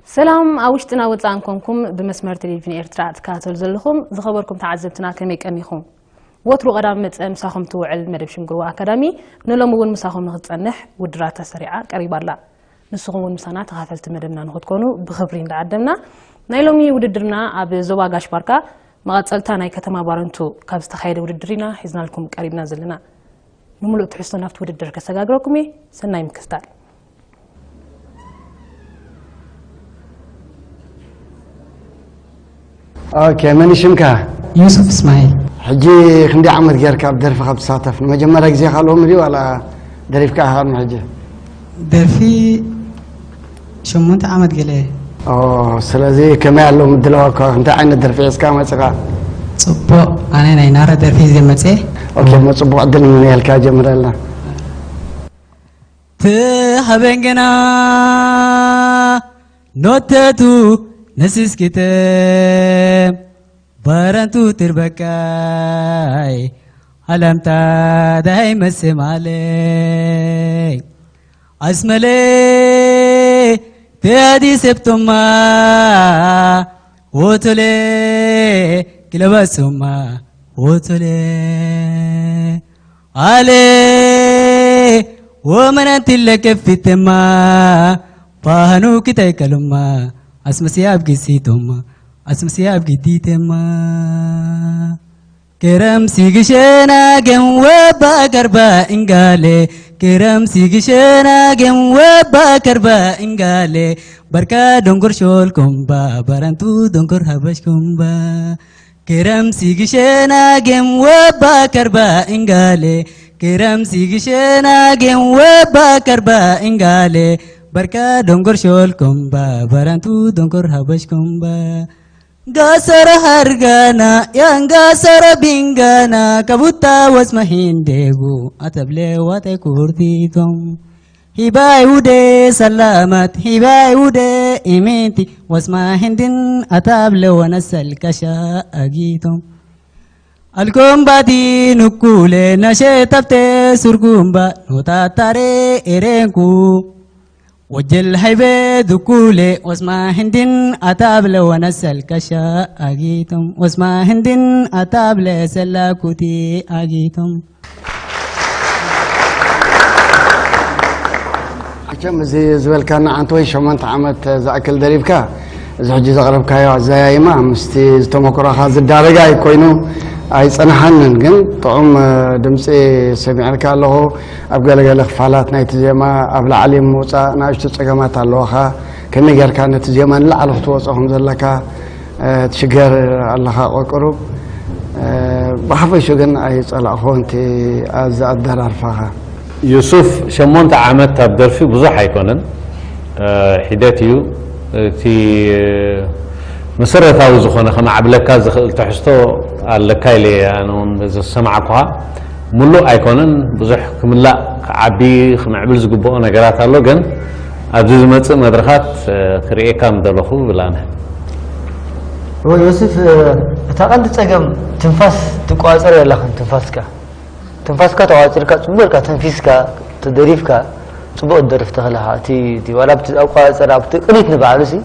ሰላም ኣብ ውሽጥና ወፃእን ኮንኩም ብመስመር ቴሌቪዥን ኤርትራ ትከታተሉ ዘለኹም ዝኸበርኩም ተዓዘብትና ከመይ ቀኒኹም? ወትሩ ቀዳም መፀ ምሳኹም ትውዕል መደብ ሽንግርዋ ኣካዳሚ ንሎሚ እውን ምሳኹም ንክትፀንሕ ውድራታ ሰሪዓ ቀሪባ ኣላ። ንስኹም እውን ምሳና ተኻፈልቲ መደብና ንክትኮኑ ብኽብሪ እንዳዓደምና ናይ ሎሚ ውድድርና ኣብ ዞባ ጋሽ ባርካ መቐፀልታ ናይ ከተማ ባረንቱ ካብ ዝተኻየደ ውድድር ኢና ሒዝናልኩም ቀሪብና ዘለና። ንምሉእ ትሕዝቶ ናብቲ ውድድር ከሰጋግረኩም እየ። ሰናይ ምክትታል። ኦኬ፣ መን ሽምካ? ዩሱፍ እስማኤል። ሕጂ ክንደይ ዓመት ጌርካ ኣብ ደርፊ ካብ ትሳተፍ? ንመጀመርያ ግዜ ካልኦም ድዩ ዋላ ደሪፍካ ኢኻ ቅድሚ ሕጂ? ደርፊ ሸሞንተ ዓመት ገለ። ኦ፣ ስለዚ ከመይ ኣሎ ምድላው እኳ? እንታይ ዓይነት ደርፊ ሒዝካ መጺኻ? ጽቡቕ፣ ኣነ ናይ ናረ ደርፊ ሒዘ መጸ። ኦኬ፣ እሞ ጽቡቕ ዕድል ንምነየልካ፣ ጀምረልና። ትሃበን ገና ኖተቱ ነስስኪተ ባረንቱ ትርበቃይ ሃለምታ ዳይ መስማለ ኣስመለ ተያዲ ሰብቶማ ወቶለ ክለባሶማ ወቶለ ኣለ ወመነንትለ ከፊተማ ፋህኑ ክተይከሉማ ኣስመስያ ኣብ ግሲቶማ ኣስመስያ ኣብ ግዲተማ ክረም ሲግሸና ገም ወባ ከርባ እንጋለ ክረም ሲግሸና ገም ወባ ከርባ እንጋለ በርካ ዶንጎር ሾልኮምባ በረንቱ ዶንጎር ሃበሽኮምባ ክረም ሲግሸና ገም ወባ ከርባ እንጋለ ክረም ሲግሸና ገም ወባ ከርባ እንጋለ በርካ ዶንጎር ሾልኮምባ በረንቱ ዶንጎር ሃበሽኮምባ ጋሰረ ሃርጋና ያንጋሰረ ቢንጋና ከቡታ ወስመ ሂንዴጉ ኣተብለ ዋታይ ኩርቲቶም ሂባይ ውደ ሰላማት ሂባይ ውደ ኢሚንቲ ወስማ ሂንድን ኣታብለ ወነሰል ከሻ ኣጊቶም ኣልኮምባቲ ንኩለ ነሸ ተብተ ሱርጉምባ ኖታታሬ ኤሬንኩ ወጀል ሃይበ ድኩሌ ወስማ ህንድን ኣታብለ ወነሰል ከሻ ኣጊቶም ወስማ ህንድን ኣታብለ ሰላኩቲ ኣጊቶም መቸም እዚ ዝበልካና ዓንተ ወይ ሸሞንተ ዓመት ዝኣክል ደሪብካ እዚ ሕጂ ዘቕረብካዮ ኣዘያይማ ምስቲ ዝተመክሮኻ ዝዳረግ ኣይኮይኑ ኣይጸናሓንን፣ ግን ጥዑም ድምጺ ሰሚዐልካ ኣለኹ። ኣብ ገለገለ ክፋላት ናይቲ ዜማ ኣብ ላዕሊ ምውጻእ ንኣሽቱ ጸገማት ኣለዋኻ። ከመይ ጌርካ ነቲ ዜማ ንላዕሊ ክትወጾ ከም ዘለካ ትሽገር ኣለኻ። ቁሩብ ብሓፈሹ ግን ኣይጸላእኹን እቲ ኣዚ ኣደራርፋኻ። ዩሱፍ ሸሞንተ ዓመት ኣብ ደርፊ ብዙሕ ኣይኮነን፣ ሒደት እዩ። እቲ መሰረታዊ ዝኾነ ከማዕብለካ ዝኽእል ትሕዝቶ ኣለካ ኢለ እየ ኣነ እውን ዝሰማዕኩኻ። ሙሉእ ኣይኮነን፣ ብዙሕ ክምላእ ክዓቢ ክምዕብል ዝግብኦ ነገራት ኣሎ፣ ግን ኣብዚ ዝመጽእ መድረኻት ክርእየካ ምደለኹ ብላነ። ዮስፍ፣ እታ ቀንዲ ጸገም ትንፋስ ትቆጻጸር የላኽን። ትንፋስካ ትንፋስካ ተቋጺርካ ጽቡቕ ኢልካ ተንፊስካ ተደሪፍካ ጽቡቕ ትደርፍ ተኽእለ ኢኻ። እቲ እቲ ዋላ ኣብቲ ኣቆጻጽራ ኣብቲ ቅኒት ንባዕሉ ሲ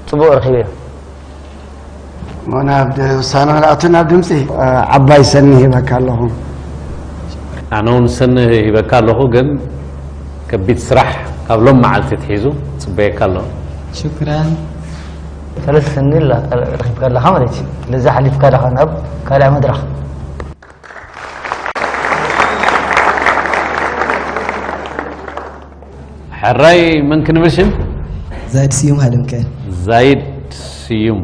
ጽቡቕ ረኺበዮ። ናብ ውሳነ ክንኣቱ ናብ ድምፂ። ዓባይ ሰኒ ሂበካ ኣለኹ። ኣነ እውን ሰኒ ሂበካ ኣለኹ፣ ግን ከቢድ ስራሕ ካብ ሎም መዓልቲ ትሒዙ ጽበየካ ኣሎ። ሽክራን። ሰለስተ ሰኒ ረኺብካ ኣለኻ ማለት እዩ። ስለዚ ሓሊፍካ ኣለኻ ናብ ካልእ መድረኽ። ሕራይ መን ክንብል ሽም? ዛይድ ስዩም ሃይለሚካኤል። ዛይድ ስዩም።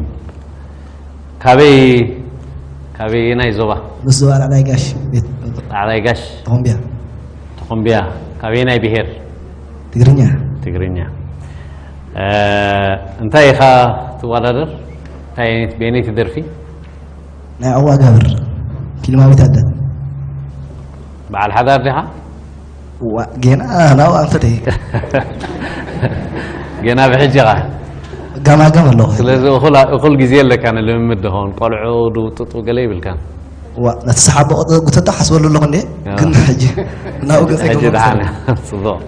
ካበይ፣ ካበየናይ ዞባ? ምስ ዞባ ላዕላይ ጋሽ ቤት ላዕላይ ጋሽ ተኾምቢያ። ተኾምቢያ። ካበየናይ ብሄር? ትግርኛ። ትግርኛ። እ፣ እንታይ ኢኻ ትወዳደር? እንታይ ዓይነት፣ በየነይቲ ደርፊ? ናይ ኣዋጋብር ፊልማዊት ኣደ። በዓል ሓዳር ዲኻ? ዋ፣ ጌና ናው ኣንተ ደይ። ገና ብሕጂ ኢኻ? ጋማጋም ኣለኹ። ስለዚ እኹል፣ እኹል ግዜ ኣለካ ንልምምድ ድኸውን። ቆልዑ ድውጥጡ ገለ ይብልካን። ዋ፣ ነቲ ሰሓቦ ቅጥ-፣ ጉተታ ሓስበሉ ኣለኹ እንዴ? ኣዎ። ግን ሕጂ ናብኡ ገጸ ሕጂ ይገባም ደሓን። መሰለኒ። ጽቡቕ።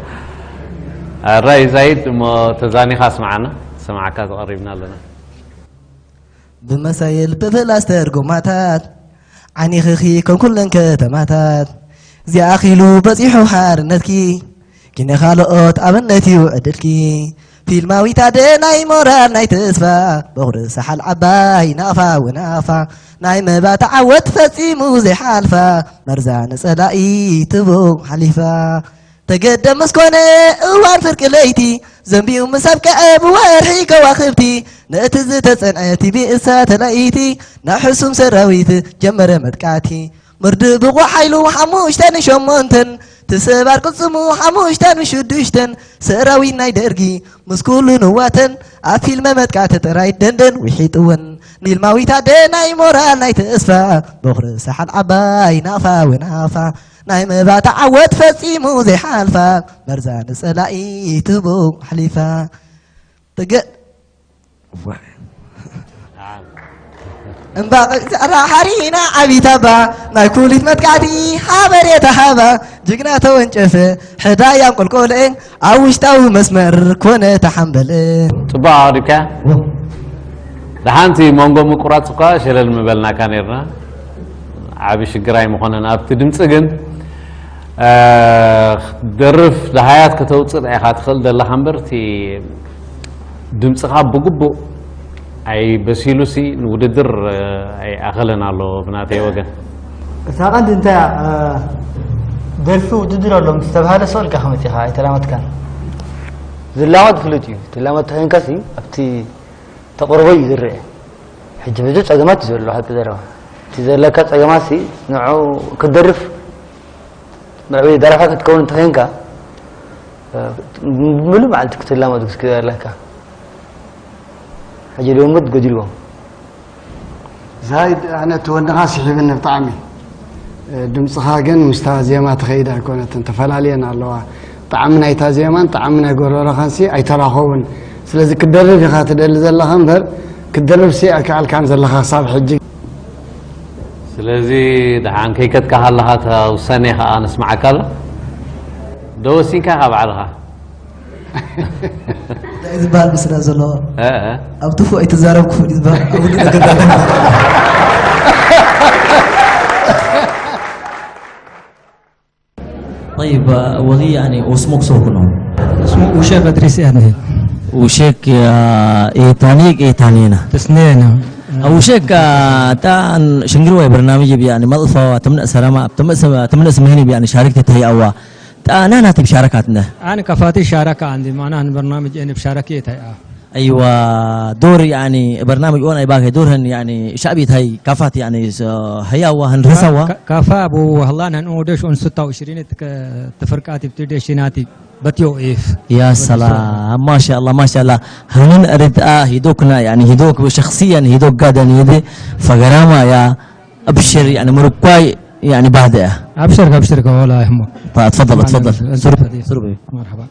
ኣራይ ዛይድ እሞ ተዛኒኻ ስምዓና፣ ሰማዕካ ተቐሪብና ኣለና። ብመሳይል ብፕላስተር ጎማታት ዓኒኽኺ ከም ኩለን ከተማታት፣ እዚኣኺሉ በጺሑ ሓርነትኪ፣ ኪነ ካልኦት ኣብነት እዩ ዕድልኪ። ፊልማዊት ኣደ ናይ ሞራል ናይ ተስፋ፣ በኹሪ ሰሓል ዓባይ ናቕፋ ወናቕፋ፣ ናይ መባእታ ዓወት ፈጺሙ ዘይሓልፋ፣ መርዛ ንጸላኢ ትቡቕ ሓሊፋ። ተገደ ምስ ኮነ እዋን ፍርቂ ለይቲ፣ ዘንቢኡ ምስ ኣብቅዐ ብወርሒ ከዋኽብቲ፣ ነቲ ዝተጸንዐ ቲቪ እሳተ ለይቲ፣ ናብ ሕሱም ሰራዊት ጀመረ መጥቃዕቲ። ምርድእ ብቑዕ ሓይሉ ሓሙሽተን ሸሞንተን፣ ትስባር ቅልጽሙ ሓሙሽተን ሽዱሽተን፣ ሰራዊት ናይ ደርጊ ምስ ኩሉ ንዋተን፣ ኣብ ፊልመ መጥቃዕቲ ጥራይ ደንደን ውሒጥወን። ፊልማዊት ኣደ ናይ ሞራል ናይ ተስፋ፣ በኹሪ ሰሓል ዓባይ ናቕፋ ወናቕፋ፣ ናይ መባእታ ዓወት ፈጺሙ ዘይሓልፋ፣ መርዛ ንጸላኢ ትቡቕ ሓሊፋ። ትገ እምባቕ ዛዕራ ሓሪና ዓቢት ኣባ፣ ናይ ኩሊት መጥቃዕቲ ሓበሬታ ሃባ፣ ጅግና ተወንጨፈ ሕዳይ ኣንቆልቆለ፣ ኣብ ውሽጣዊ መስመር ኮነ ተሓምበለ። ጽቡቕ ኣቕሪብካያ። ደሓንቲ መንጎ ምቁራጽ እኳ ሸለል ምበልናካ ነርና። ዓቢ ሽግር ኣይምኾነን። ኣብቲ ድምጺ ግን፣ እ፣ ክትደርፍ ደሃያት ከተውጽእ ኢኻ ትኽእል ዘለኻ እምበር፣ እቲ ድምጽኻ ብግቡእ ኣይበሲሉሲ ንውድድር፣ እ፣ ኣይኣኸለን ኣሎ ብናተይ ወገን። እታ ቀንዲ እንታይ እያ? እ፣ ደርፊ ውድድር ኣሎ ምስ ተባህለ ሰው ኢልካ ከመት ኢኻ ኣይተላመድካን። ዝላመድ ፍሉጥ እዩ። ትላመድ ተኾይንካሲ ኣብቲ ተቕርቦ እዩ ዝረአ። ሕጂ ብዙሕ ጸገማት እዩ ዘሎ፣ ሓቂ ዘረባ። እቲ ዘለካ ጸገማትሲ ንዑ ክትደርፍ፣ መዕበዪ ደራፋይ ክትከውን እንተኾይንካ፣ እ፣ ምሉእ መዓልቲ ክትላመድ ክትክእል ኣለካ። ሕጂ ልምምድ ጎዲልዎም። ዛይድ፣ ኣነ እቲ ወንድኻ ስሒብኒ ብጣዕሚ። ድምፅኻ ግን ምስታ ዜማ ትኸይድ ኣይኮነትን፣ ተፈላልየን ኣለዋ። ጣዕሚ ናይታ ዜማን ጣዕሚ ናይ ጎረሮኻንሲ ኣይተራኸቡን። ስለዚ ክትደርፍ ኢኻ ትደሊ ዘለኻ እምበር፣ ክትደርፍሲ ኣይከኣልካን ዘለኻ ክሳብ ሕጂ። ስለዚ ደሓን ከይከድካ ከለኻ እታ ውሳኔ ከኣ ነስምዓካ ኣሎ። ዶ ወሲንካ ኢኻ ባዕልኻ? እንታይ ዝበሃል ምስላ ዘሎ? እ፣ እ። ኣብ ትፉእ ኣይትዛረብ ክፉእ እዩ ዝበሃል። ኣብ ሁሉ ነገር ዳርዳር። طيب، ولي يعني اسمك سوكنو؟ اسمه وشيك أدريس يعني. وشيك، آه، إيتانيك إيتانينا. تسنينا. وشيك، آه، تا شنقروا برنامج يعني ملفا تمنع سلامة، تمنع سم-، تمنع سمهني يعني شاركت تهي أوا. تا أنا ناتي بشاركاتنا. أنا كفاتي شاركة عندي، معناها برنامج أنا بشاركية هي، آه. أيوة، دور يعني برنامج وانا يباكي دور هن يعني شعبي تهي كفات يعني س-، هيا وهن رسوا. ك-، كفا أبو وهلان هن أودش أن ستة وعشرين تك-، تفرقاتي بتدي شيناتي بتيو إيف. يا سلام، ما شاء الله، ما شاء الله. هنن أرد آه هدوكنا يعني هدوك شخصيا هدوك قادن يدي فقراما يا أبشر يعني مرقاي يعني بعدها. أبشرك، أبشرك، ولا يهمك. تفضل، تفضل. سربي، سربي. مرحبا.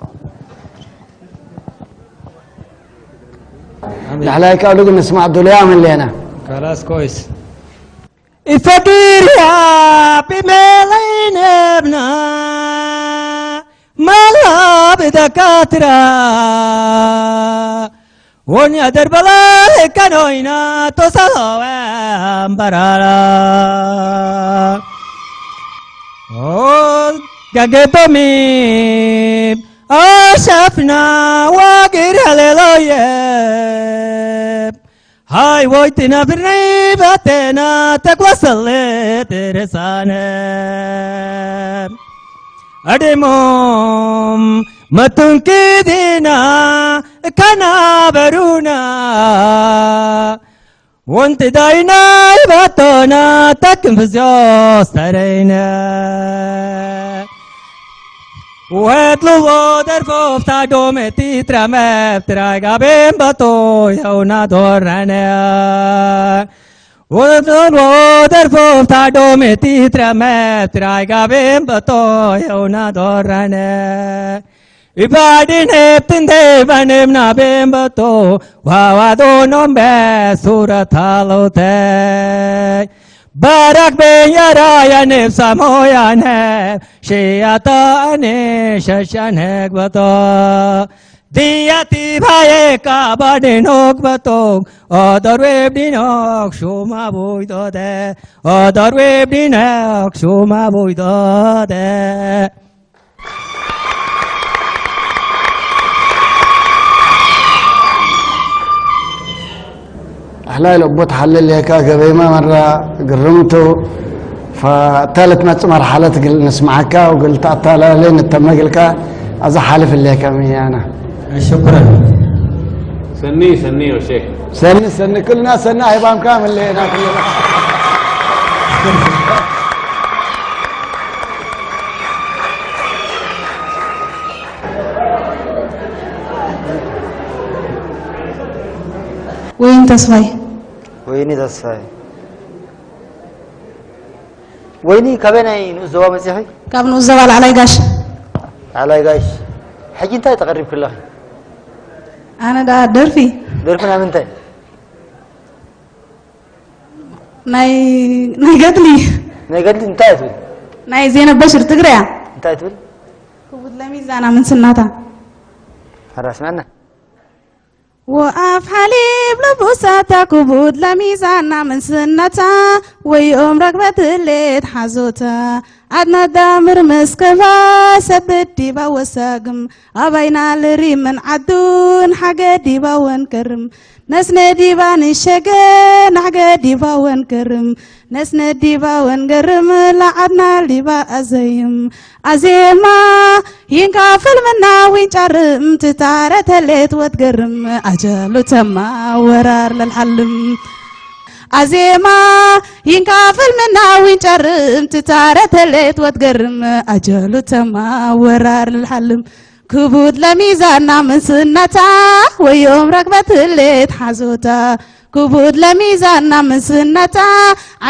نحلايك أولوك نسمع الدنيا من لنا. خلاص، كويس. إفديريا بميلين ابنا ملا بدكاترة ونيا دربلا كانوينا توسالو امبرالا. أو جاكيتومي أشافنا وغير هللويا. هاي ويتنا برني باتنا تقوى سلي ترسانه. أدموم متنكدنا كنا برونا. وانت داينا يبطونا تكن في زيوس ترينا. وهتلو درفوف تا دومي تيترا مفترا قابين بطو يونا دورنا. وهتلو درفوف تا دومي تيترا مفترا قابين بطو يونا دورنا. Ibadin heptin de banem na bembato wawa donom be sura talote. Barak ben yara ya nefsa moya nef, shiyata ane shasha nekbato. Diyati baye ka bade nokbato, odor web dinok shuma buidode, odor web dinok shuma buidode. ኣሕላይ ለቦ ተሓለል የካ ገበይማ መራ ግርምቱ ፈታለት መጽ መርሓለት ግል ንስማዓካ ወግል ተኣታላለይ ንተመግልካ ኣዛ ሓልፍ ለካ ምያና። ሽኩረን። ሰኒ ሰኒ ወሼክ። ሰኒ ሰኒ ክልና ሰኒ ኣይባምካ ምለየና ክልና። ወይን ተስፋይ። ወይኒ ተስፋይ። ወይኒ ካበይ ናይ ንኡስ ዞባ መጺኺ? ካብ ንኡስ ዞባ ላዕላይ ጋሽ። ላዕላይ ጋሽ። ሕጂ እንታይ ተቐሪብኪ ኣለኺ? ኣነ ደኣ ደርፊ። ደርፊ ናይ ምንታይ? ናይ ናይ ገድሊ። ናይ ገድሊ እንታይ ትብል? ናይ ዜና በሽር ትግርያ። እንታይ ትብል? ክቡድ ለሚዛና ምንስናታ። ሓራስናና። ወኣፍ ሓሊብ ልቡሳታ ክቡድ ለሚዛና ምንስናታ ወይኦም ረግበት ህሌት ሓዞታ ኣድናዳ ምርምስ ከባ ሰብት ዲባ ወሳግም ኣባይና ልሪ ምን ዓዱን ሓገ ዲባ ወንከርም ነስነ ዲባ ንሸገ ናሕገ ዲባ ወንከርም ነስነ ዲባ ወንገርም ላዓድና ዲባ ኣዘይም ኣዜማ ይንካ ፈልመና ዊንጫርም ትታረተሌት ወትገርም ኣጀሉ ተማ ወራር ለልሓልም ኣዜማ ይንካ ፈልመና ዊንጫርም ትታረተሌት ወትገርም ኣጀሉ ተማ ወራር ለልሓልም ክቡድ ለሚዛና ምስነታ ወዮም ረክበት ህሌት ሓዞታ ክቡድ ለሚዛና ምስነታ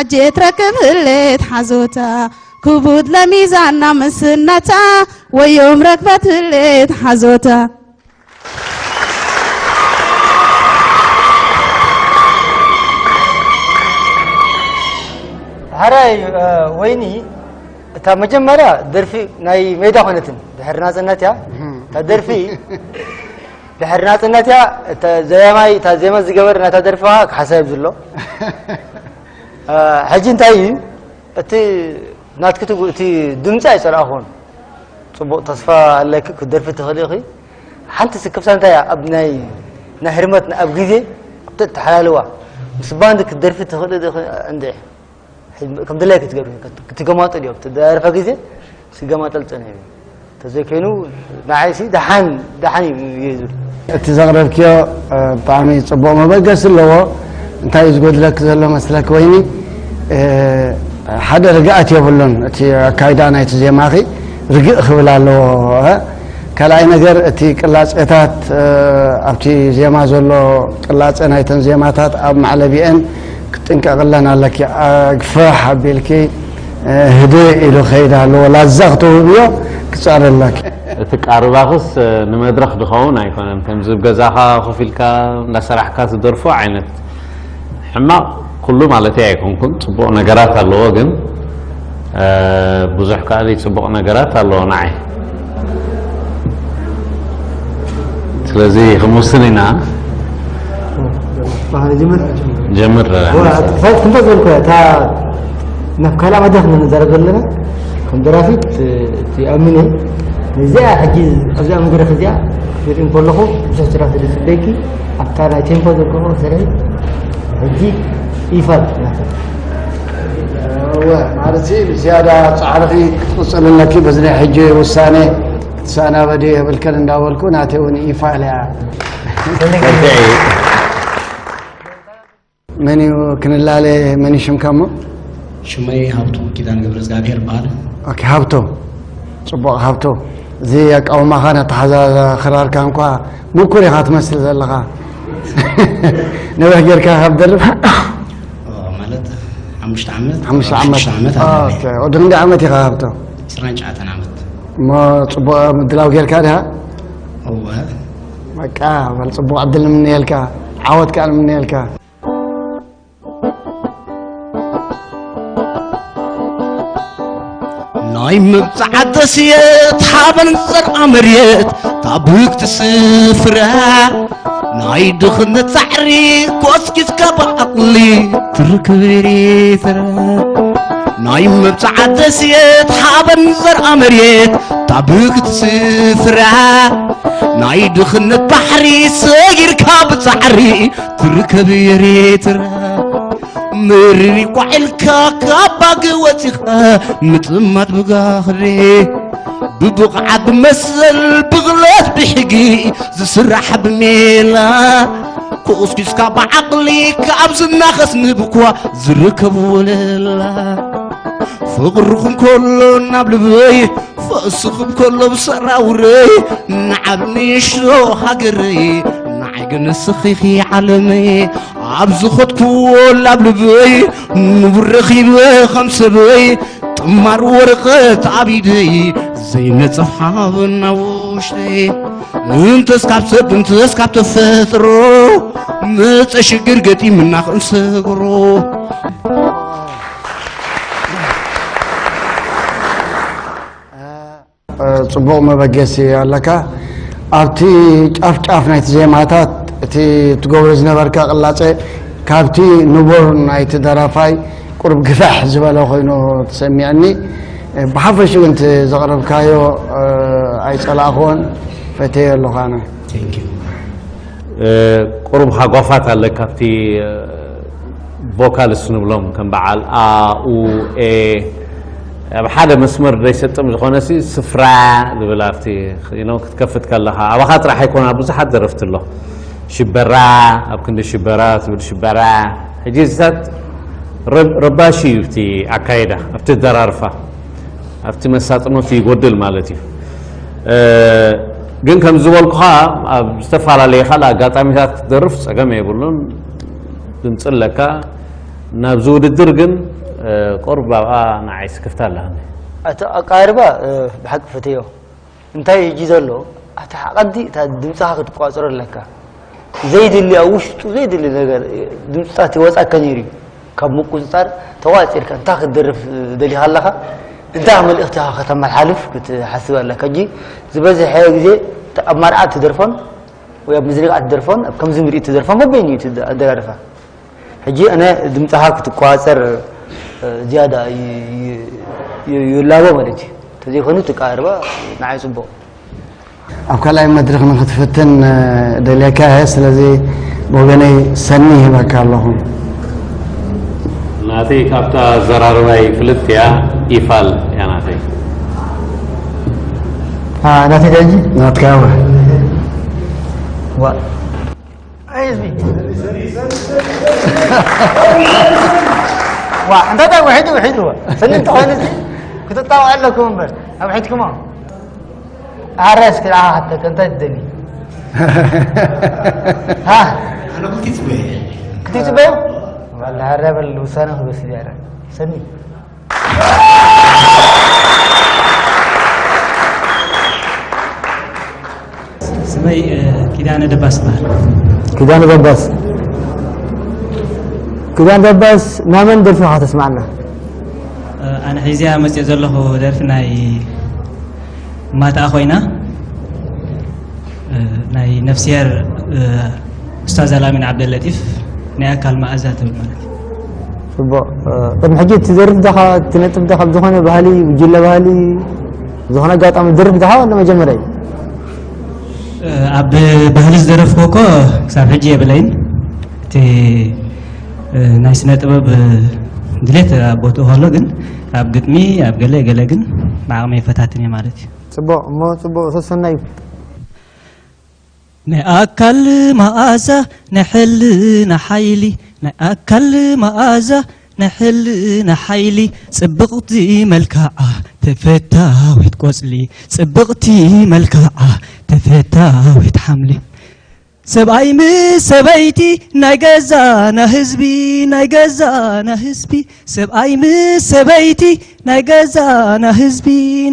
ዓጀት ረክብ ህሌት ሓዞታ ክቡድ ለሚዛና ምስነታ ወዮም ረክበት ህሌት ሓዞታ። ሕራይ ወይኒ እታ መጀመርያ ደርፊ ናይ ሜዳ ኮነትን ድሕሪ ናጽነት እያ እታ ደርፊ ድሕሪ ናጽነት እያ እታ ዘያማይ እታ ዜማ ዝገበር ናታ ደርፊ ክሓሳብ ዝሎ ሕጂ እንታይ እዩ እቲ ናትክቲ እቲ ድምፂ ኣይፀላእኹን ፅቡቅ ተስፋ ኣለኪ ክትደርፊ ትኽእል ኢኺ ሓንቲ ስክፍታ እንታይ እያ ኣብ ናይ ናይ ህርመት ኣብ ግዜ ተተሓላልዋ ምስ ባንድ ክትደርፊ ትኽእል ዲኺ እንድዒ ከም ድላይ ክትገብሪ ክትገማጠል እዮም ትደርፈ ግዜ ስገማጠል ፀነ እዩ ተዘይኮይኑ ንዓይሲ ደሓን ደሓን እዩ ዝብል እቲ ዘቕረብክዮ ብጣዕሚ ፅቡቕ መበገሲ ኣለዎ እንታይ እዩ ዝጎድለክ ዘሎ መስለክ ወይኒ ሓደ ርግኣት የብሉን እቲ ኣካይዳ ናይቲ ዜማኺ ርግእ ክብል ኣለዎ ካልኣይ ነገር እቲ ቅላጼታት ኣብቲ ዜማ ዘሎ ቅላጼ ናይተን ዜማታት ኣብ ማዕለቢአን ክትጥንቀቕለን ኣለኪ ኣግፍሕ ኣቢልኪ ህድእ ኢሉ ከይድ ኣለዎ ላዛ ክትውህብዮ ክፀር ኣለኪ እቲ ቃርባኽስ ንመድረኽ ድኸውን ኣይኮነን ከምዚ ብ ገዛኻ ኮፍ ኢልካ እንዳሰራሕካ ትደርፎ ዓይነት ሕማቕ ኩሉ ማለተይ ኣይኮንኩን ፅቡቕ ነገራት ኣለዎ ግን ብዙሕ ከኣ ዘይፅቡቕ ነገራት ኣለዎ ንዓይ ስለዚ ክንውስን ኢና ጀምር ክንፈት ዘልኩ እታ ናብ ካልኣ መድረክ ንዘረብ ዘለና ከም ደራፊት እቲ ኣሚነ እዚኣ ሕጂ ኣብዚኣ መድረክ እዚኣ ክትርኢ ከለኹ ብዙሕ ስራሕ ስለ ዝፅበየኪ ኣብታ ናይ ቴምፖ ዘልኩ ስርሒ ሕጂ ይፋል እወ ማለት ብዝያዳ ፃዕርኺ ክትቕፅል ኣለኪ በዚ ናይ ሕጂ ውሳነ ክትሰናበዲ የብልክን እንዳበልኩ ናተይ እውን ይፋል እያ መን እዩ ክንላለ መን እዩ ሽምካ እሞ ሽመይ ሃብቱ ኪዳን ገብረ እግዚኣብሔር ይበሃል ኦኬ ሃብቶ ፅቡቕ ሃብቶ እዚ ኣቃውማኻን ኣተሓዛዛ ክራርካን እኳ ምኩር ኢኻ ትመስል ዘለኻ ነዊሕ ጌርካ ካብ ደርፍ ማለት ሓሙሽተ ዓመት ሓሙሽተ ዓመት ዓመት ኣለኒ ኦኬ ወዲ ክንደይ ዓመት ኢኻ ሃብቶ ዕስራን ትሽዓተን ዓመት እሞ ፅቡቕ ምድላው ጌርካ ድሃ እወ በቃ በል ፅቡቕ ዕድል ንምንየልካ ዓወት ከዓ ንምንየልካ ናይ መብጽዓ ደስየት ሓበን ዘርኣ መሬት ታብክቲ ስፍራ ናይ ድኽነት ጻዕሪ ኮስኪስካ ብዓቕሊ ትርክብ ኤርትራ። ናይ መብጽዓ ደስየት ሓበን ዘርኣ መሬት ታብክቲ ስፍራ ናይ ድኽነት ባሕሪ ሰጊርካ ብጻዕሪ ትርከብ ኤርትራ። ምርር ቋዒልካ ካብ ባግ ወጺኻ ምጥማት ብጋኽሪ ብብቕዓት ብመሰል ብቕለት ብሕጊ ዝስራሕ ብሜላ ኩስኪስካ ብዓቕሊ ካብ ዝናኸስ ንብኳ ዝርከብ ወለላ ፍቕርኹም ከሎ ናብ ልበይ ፈስኹም ከሎ ብሰራውረይ ንዓብ ንእሽቶ ሃገረይ ንዓይ ግን ንስኺኺ ዓለመይ ኣብ ዝኸድኩዎ ላብ ልበይ ንቡር ረኺበ ከም ሰበይ ጥማር ወረቐት ኣብ ኢደይ ዘይነጽፍ ሓበን ኣብ ውሽጠይ እንተስ ካብ ሰብ እንተስ ካብ ተፈጥሮ መጸ ሽግር ገጢምና ክንሰግሮ ጽቡቕ መበገሲ ኣለካ። ኣብቲ ጫፍ ጫፍ ናይቲ ዜማታት እቲ ትገብሮ ዝነበርካ ቅላጸ ካብቲ ንቡር ናይቲ ደራፋይ ቁሩብ ግፍሕ ዝበለ ኮይኑ ተሰሚዕኒ። ብሓፈሽኡ ግን እቲ ዘቕረብካዮ ኣይጸላእኽዎን፣ ፈትየዮ ኣለኹ ኣነ። ቁሩብ ሃጓፋት ኣለካ ኣብቲ ቮካልስ ንብሎም ከም በዓል ኣ ኡ ኤ ኣብ ሓደ መስመር ዘይሰጥም ዝኾነ ሲ ስፍራ ዝብል ኣብቲ ክትከፍት ከለኻ ኣባኻ ጥራሕ ኣይኮነ ኣብ ብዙሓት ደረፍቲ ኣሎ ሽበራ ኣብ ክንዲ ሽበራ ትብል ሽበራ ሕጂ እዚታት ረባሺ እዩ ኣብቲ ኣካይዳ ኣብቲ ደራርፋ ኣብቲ መሳጥኖት ይጎድል ማለት እዩ ግን ከም ዝበልኩኻ ኣብ ዝተፈላለየ ካልእ ኣጋጣሚታት ክትደርፍ ፀገም የብሉን ድምፂ ኣለካ ናብዚ ውድድር ግን ቁርብ ኣብኣ ንዓይ ስክፍታ ኣለኒ እቲ ኣቃርባ ብሓቂ ፈተዮ እንታይ እጂ ዘሎ ኣቲ ሓቐዲ እታ ድምፅኻ ክትቋፅሮ ኣለካ ዘይድሊ ኣብ ውሽጡ ዘይድሊ ነገር ድምፅታት ይወፃካ ነይሩ እዩ ካብ ምቁፅፃር ተቋፂርካ እንታይ ክትደርፍ ደሊኻ ኣለኻ እንታይ መልእኽቲ ኢኻ ከተመሓላልፍ ክትሓስብ ኣለካ እጂ ዝበዝሐ ግዜ ኣብ መርዓ ትደርፎን ወይ ኣብ ምዝንጋዕ ትደርፎን ኣብ ከምዚ ምርኢት ትደርፎን በበይኑ እዩ ኣደራርፋ ሕጂ ኣነ ድምፅኻ ክትቋፀር ዝያዳ ይላቦ ማለት እዩ ተዘይኮይኑ ትቃርባ ንዓይ ፅቡቕ ኣብ ካልኣይ መድረኽ ንክትፍትን ደልየካ እየ ስለዚ ብወገነይ ሰኒ ይህበካ ኣለኹ ናተይ ካብታ ዘራርባይ ፍልጥ እያ ይፋል እያ ናተይ ናተይ ከጂ ናትካ እንታይ ውሒዱ ውሒድዎ ስኒ እንተኾይኑ ክትጣውዕ ኣለኩም እምበር ኣውሒድኩሞ ኣረ እስኪ ንዓኻ ሓተካ እንታይ ትደሊ ክትፅበዮ ዋላ ኣረ በል ውሳነ ክወስድ እያ ሰኒ ስመይ ኪዳነ ደባስ ይበሃል። ኪዳነ ደባስ ኪዳነ ደባስ ናመን ደርፊ ኢኻ ተስማዕና? ኣነ ሒዝያ መፅኦ ዘለኹ ደርፊ ናይ ማታኣ ኮይና ናይ ነፍስሄር ኡስታዝ ኣላሚን ዓብደለጢፍ ናይ ኣካል መኣዛ ትብል ማለት እዩ። ፅቡቕ ቅድሚ ሕጂ እቲ ዘርፍ ዳኻ እቲ ነጥብ ዳኻ ብዝኾነ ባህሊ ጉጅለ ባህሊ ዝኾነ ኣጋጣሚ ዝደርፍ ዳኻ ወላ መጀመርያ እዩ? ኣብ ባህሊ ዝደረፍኩ እኮ ክሳብ ሕጂ የብለይን እቲ ናይ ስነ ጥበብ ድሌት ኣብ ቦትኡ ከሎ ግን ኣብ ግጥሚ ኣብ ገለ ገለ ግን ብዓቕመይ ይፈታትን እየ ማለት እዩ። ፅቡቕ እሞ ፅቡቕ ሰሰናዩ። ናይ ኣካል መኣዛ ናይ ሕልና ሓይሊ ናይ ኣካል መኣዛ ናይ ሕልና ሓይሊ ጽብቕቲ መልክዓ ተፈታዊት ቆጽሊ ጽብቕቲ መልክዓ ተፈታዊት ሓምሊ ሰብኣይ ምስ ሰበይቲ ናይ ገዛና ህዝቢ ናይ ገዛና ህዝቢ ሰብኣይ ምስ ሰበይቲ ናይ ገዛና ህዝቢ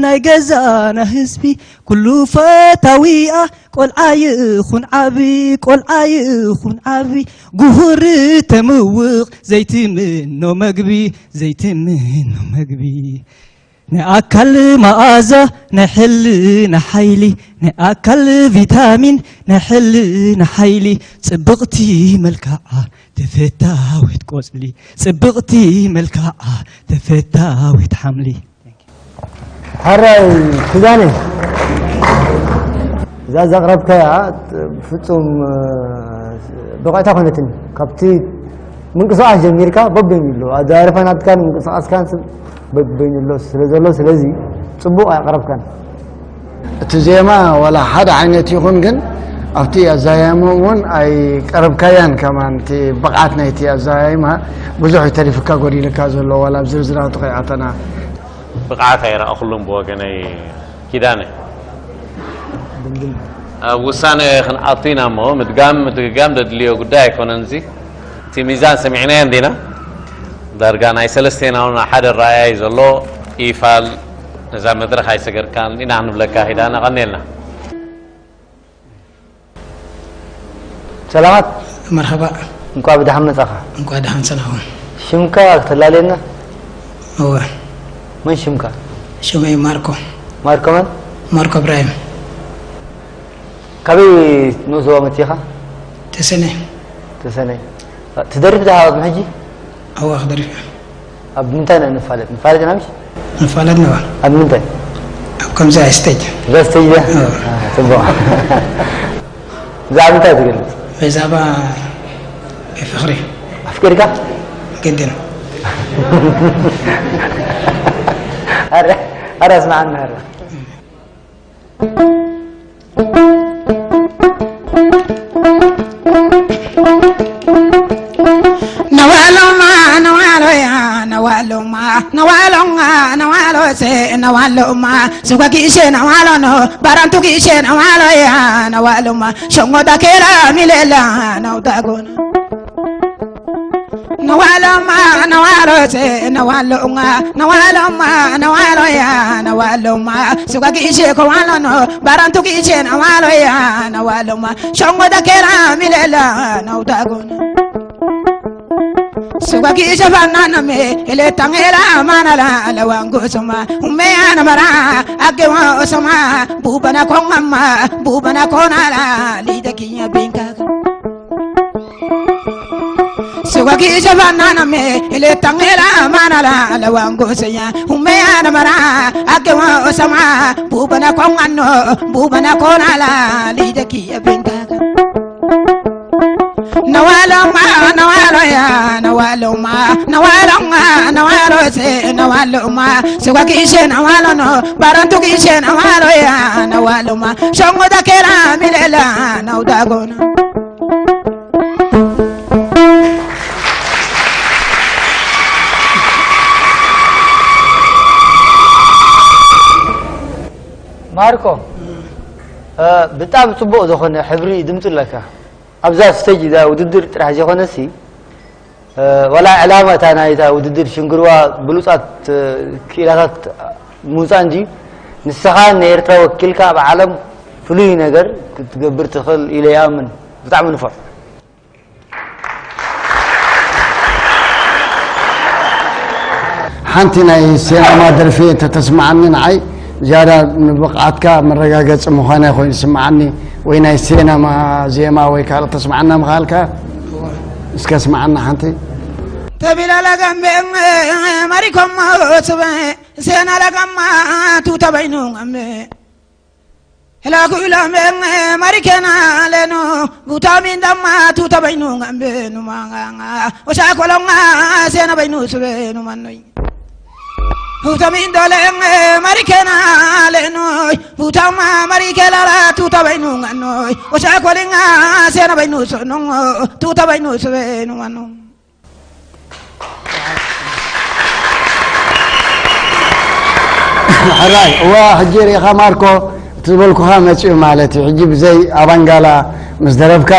ናይ ገዛና ህዝቢ ኩሉ ፈታዊኣ ቆልዓ ይኹን ዓቢ ቆልዓ ይኹን ዓቢ ጉሁር ተምውቕ ዘይትምኖ መግቢ ዘይትምኖ መግቢ ንኣካል መኣዛ ናይ ሕልና ሓይሊ፣ ንኣካል ቪታሚን ናይ ሕልና ሓይሊ፣ ጽብቕቲ መልክዓ ተፈታዊት ቆጽሊ፣ ጽብቕቲ መልክዓ ተፈታዊት ሓምሊ። ሕራይ ኪዳነ፣ እዛ ዘቕረብካያ ፍጹም ብቕዕቲ ኣይኮነትን። ካብቲ ምንቅስቓስ ጀሚርካ በበይኑ ኣሎ፣ ኣዘራርባ ናትካን ምንቅስቓስካን በበይኑ ኣሎ ስለ ዘሎ፣ ስለዚ ጽቡቕ ኣየቕረብካን። እቲ ዜማ ዋላ ሓደ ዓይነት ይኹን፣ ግን ኣብቲ ኣዛያይማ እውን ኣይቀረብካያን ከማን፣ እቲ ብቕዓት ናይቲ ኣዛያይማ ብዙሕ እዩ ተሪፍካ፣ ጎዲልካ ዘሎ፣ ዋላ ኣብ ዝርዝራቱ ከይኣተና። ብቕዓት ኣይረኣኹሉን ብወገነይ ኪዳነ። ኣብ ውሳነ ክንኣቱ ኢና እሞ፣ ምድጋም ምድግጋም ዘድልዮ ጉዳይ ኣይኮነን። እዚ እቲ ሚዛን ሰሚዕናዮ እንዲና፣ ዳርጋ ናይ ሰለስቴና እውን ሓደ ረኣያ እዩ ዘሎ። ኢፋል፣ ነዛ መድረኽ ኣይሰገርካን ኢና ክንብለካ ኪዳነ፣ ቀንየልና። ሰላማት፣ መርሐባ። እንኳዕ ብደሓን መጻኻ። እንኳዕ ደሓን ጸናኹም። ሽምካ ክተላልየና? እወ። መን ሽምካ? ሽመይ ማርኮ። ማርኮ መን? ማርኮ እብራሂም። ካበይ ንኡስ ዞባ መጺኻ? ተሰነ። ተሰነ። ትደርፍ ዲኻ ቅድሚ ሕጂ? እወ ክደርፍ እየ። ኣብ ምንታይ ኢና ንፋለጥ? ንፋለጥ ኢና ምሽ? ንፋለጥ ነዋ። ኣብ ምንታይ? ኣብ ከምዚኣ ስቴጅ። እዛ ስቴጅ እያ? እወ። አ፣ ጽቡቕ። ብዛዕባ ምንታይ ትገልጽ? ብዛዕባ ፍቕሪ። ኣፍቂርካ? ግድን። ኣረ፣ ኣረ ኣስምዓና ኣረ። ነዋሎማ ነዋሎያ ነዋሎማ ነዋሎማ ነዋሎሴ ነዋሎማ ሱጋ ጊሼ ነዋሎኖ ባራንቱ ጊሼ ነዋሎያ ነዋሎማ ሸንጎ ዳኬላ ሚሌላ ነውዳጎና ነዋሎማ ነዋሎሴ ነዋሎማ ነዋሎማ ነዋሎያ ነዋሎማ ሱጋ ጊሼ ከዋሎኖ ባራንቱ ጊሼ ነዋሎያ ነዋሎማ ሸንጎ ዳኬላ ሚሌላ ነውዳጎና ሱጋ ጊሼ ፋናናሜ ኤሌታንጌላ ማናላ ለዋንጎሶማ ሁሜያ ነመራ አገዋ ኦሶማ ቡበና ኮንጋማ ቡበና ኮናላ ሊደኪኛ ቢንካካ Suga ki jabana na me ile tangela manala la wango seya humeya na mara akewa osama bubana kongano bubana konala lide ki abinta. Nawaloma nawaloya nawaloma nawaloma nawalose nawaloma suga ki she nawalono barantu ki she nawaloya nawaloma shongo dakela milela naudagona. ማርኮ፣ ብጣዕሚ ጽቡቕ ዝኾነ ሕብሪ ድምጺ ኣለካ። ኣብዛ ስቴጅ እዛ ውድድር ጥራሕ ዘይኮነሲ፣ ዋላ ዕላማ እታ ናይታ ውድድር ሽንግርዋ ብሉጻት ክኢላታት ምውጻእ እንጂ፣ ንስኻ ንኤርትራ ወኪልካ ኣብ ዓለም ፍሉይ ነገር ክትገብር ትኽእል ኢለ ይኣምን። ብጣዕሚ ንፉዕ። ሓንቲ ናይ ሴናማ ደርፊ እንተተስምዓኒ ንዓይ ዝያዳ ንብቕዓትካ መረጋገፂ ምዃነ ኮይኑ ይስምዓኒ፣ ወይ ናይ ሴናማ ዜማ ወይ ካልእ ተስምዓና ምኻልካ እስከ ስምዓና ሓንቲ። ተቢላ ለጋምቤ ማሪኮሞ ስበ ሴና ለጋማ ቱ ተበይኑ ጋምቤ Hela kuila me marikena leno butamin dama tu tabainu ngambe numanga osa kolonga sena bainu sube numanoi. Butamin dole marikena leno butama marikela la tu tabainu nganoi osa kolinga sena bainu sonongo tu tabainu sube numanoi. ሕራይ እዋ ሕጂ ርኢኻ ማርኮ እቲ ዝበልኩኻ መፂኡ ማለት እዩ። ሕጂ ብዘይ ኣባንጋላ ምስ ደረፍካ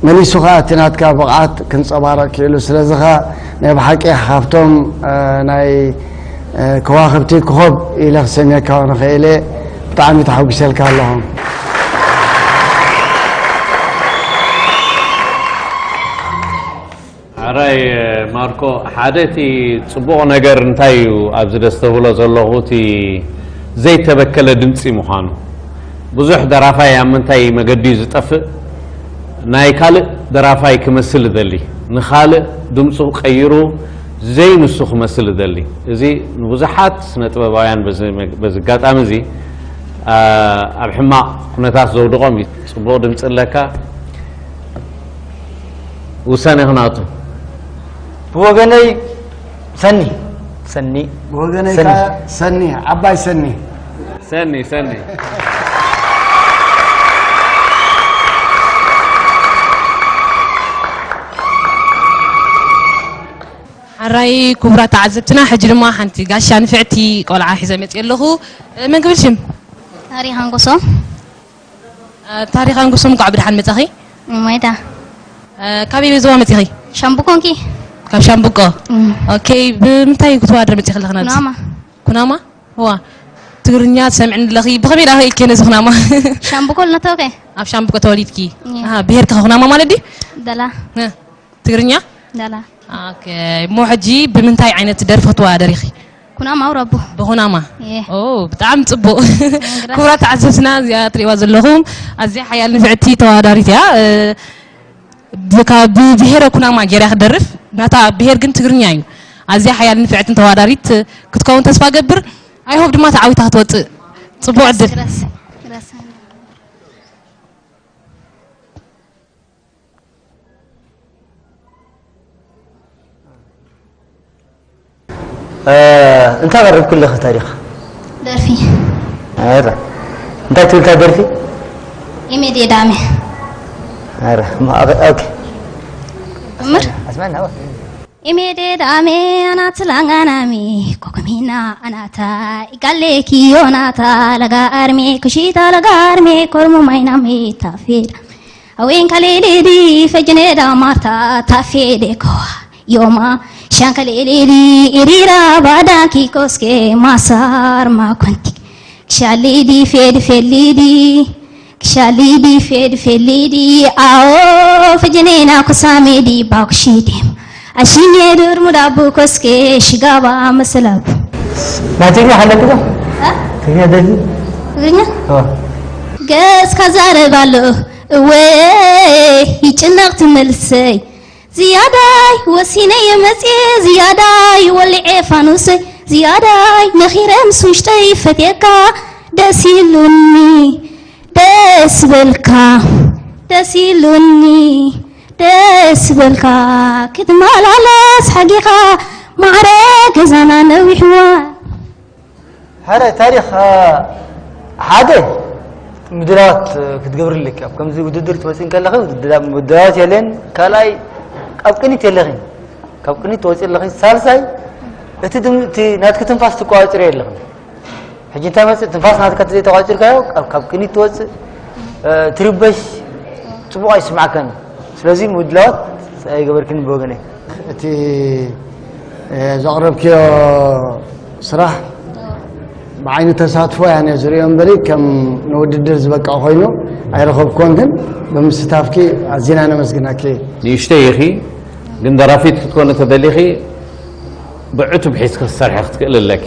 መሊሱ ኸዓ እቲ ናትካ ብቕዓት ክንፀባረቕ ክኢሉ። ስለዚ ኸዓ ናይ ብሓቂ ካብቶም ናይ ከዋኽብቲ ኮኾብ ኢለ ክሰምየካ እውን እኽእል እየ። ብጣዕሚ ተሓጒሰልካ ኣለኹ። ራይ ማርኮ፣ ሓደ እቲ ጽቡቕ ነገር እንታይ እዩ ኣብዚ ደስ ተብሎ ዘለኹ፣ እቲ ዘይተበከለ ድምጺ ምዃኑ። ብዙሕ ደራፋይ ኣብ ምንታይ መገዲ እዩ ዝጠፍእ? ናይ ካልእ ደራፋይ ክመስል እደሊ፣ ንኻልእ ድምጹ ቀይሩ ዘይንሱ ክመስል እደሊ። እዚ ንብዙሓት ስነ ጥበባውያን በዚ መግ-፣ በዚ ኣጋጣሚ እዚ፣ ኣ፣ ኣብ ሕማቕ ኩነታት ዘውድቖም እዩ። ጽቡቕ ድምጺ ኣለካ። ውሳኔ ክናቱ። ብወገነይ ሰኒ። ሰኒ። ብወገነይ ሰኒ። ከኣ ሰኒ፣ ዓባይ ሰኒ። ሰኒ፣ ሰኒ። ሓራይ ክቡራት ተዓዘብትና፣ ሕጂ ድማ ሓንቲ ጋሻ ንፍዕቲ ቆልዓ ሒዘ መፅእ ኣለኹ። መን ክብል ሽም? ታሪክ ኣንጎሶ። እ፣ ታሪክ ኣንጎሶ፣ እንኳዕ ብደሓን መጻኺ። እሞይታ። እ፣ ካበይ ዞባ መጺኺ? ሻምብቆ እንኪ። ካብ ሻምብቆ። እም። ኦኬ፣ ብምንታይ ክትወዳደሪ መጺኺ ኣለኺ ናብዚ? ኩናማ። ኩናማ? ዋ፣ ትግርኛ ትሰምዕኒ ኣለኺ። ብኸመይ ደኣ ኢልኪ ነዚ ኩናማ? ሻምብቆ ልነተውከ። ኣብ ሻምብቆ ተወሊድኪ? እየ። ኣሃ፣ ብሄርኪ ከ ኩናማ ማለት ድዩ? ደላ። እ፣ ትግርኛ? ደላ። ኦኬ፣ እሞ ሕጂ ብምንታይ ዓይነት ደርፊ ክትወዳደሪ ኢኺ? ኩናማ ኣውራቦ። ብኹናማ? እየ። ኦ፣ ብጣዕሚ ጽቡቕ። ግራስ። ክቡራት ተዓዘብትና፣ እዚኣ ትሪእዋ ዘለኹም ኣዝያ ሓያል ንፍዕቲ ተወዳዳሪት እያ። እ፣ ብ-፣ ካብ ብብሄረ ኩናማ ገይራ ክትደርፍ፣ ናታ ብሄር ግን ትግርኛ እዩ። ኣዝያ ሓያል ንፍዕትን ተወዳዳሪት ክትከውን ተስፋ ገብር። I hope ድማ ተዓዊታ ክትወጽእ። ጽቡቕ ዕድል። ግራስ፣ ግራስ። እ፣ እንታይ ቀረብኪ ኣለኺ ታሪኽ? ደርፊ። ኣረ። እንታይ ትብል እታ ደርፊ? ኢሜድ የዳሜ። ኣረ፣ ማ-፣ ኦኬ፣ ኦኬ። እምር? ኣስማዕና፣ ዋ። ኢሜድ የዳሜ ኣናት ላንጋናሚ፣ ኮኮሚና ኣናታ፣ ኢጋሌ ኪዮናታ፣ ለጋ ኣርሜ፣ ኩሺታ ለጋ ኣርሜ፣ ኮርሞ ማይናሜ፣ ታፌዳ። Awen kaleleli fejneda marta tafede koa. Yoma shan kaleleli irira badanki koske masar makunti. Kshalidi fed felidi. Kshalidi fed felidi. Ao fejnena kusamedi bakushidim. Ashinye durmuda bukoske shigaba masalabu. ናትኛ ሓለክዶ? እ? ትግርኛ ደርፊ? ትግርኛ? ኦ። ገጽካ ዛረብ ኣሎ። እወ ይጭነቕ ትመልሰይ ዝያዳይ ወሲነ የመጽየ ዝያዳይ ወሊዐ ፋኑሰይ ዝያዳይ ነኺረ ምስ ውሽጠይ ፈትየካ ደስ ኢሉኒ ደስ በልካ ደስ ኢሉኒ ደስ በልካ ክትመላለስ ሓጊኻ ማዕረ ገዛና ነዊሕዋ። ሕራይ ታሪኽ፣ እ፣ ሓደ ምድላዋት ክትገብሪ ኣለኪ። ኣብ ከምዚ ውድድር ትወፂ እንከለኺ ውድድር፣ ምድላዋት የለን። ካልኣይ፣ ኣብ ቅኒት የለኺን። ካብ ቅኒት ትወፂ ኣለኺ። ሳልሳይ፣ እቲ ድም-፣ እቲ ናትኪ ትንፋስ ትቋፅሪ የለኽን። ሕጂ እንታይ መፅእ? ትንፋስ ናትካ ተዘይተቋፂርካዮ፣ ካብ፣ ካብ ቅኒት ትወፅእ፣ እ፣ ትርበሽ፣ ፅቡቕ ኣይስማዕካን። ስለዚ ምድላዋት ኣይገበርክን ብወገነይ። እቲ፣ እ፣ ዘቕረብክዮ ስራሕ ብዓይኒ ተሳትፎ እያ ነዚ ዝርእዮ እምበሪ፣ ከም ንውድድር ዝበቅዕ ኮይኑ ኣይረኸብኩዎን፣ ግን ብምስታፍኪ ኣዚና ነመስግነኪ። ንእሽተይ ኢኺ፣ ግን ደራፊት ክትኮኒ ተደሊኺ ብዕቱብ ሒዝኪ ክትሰርሒ ክትክእሊ ኣለኪ።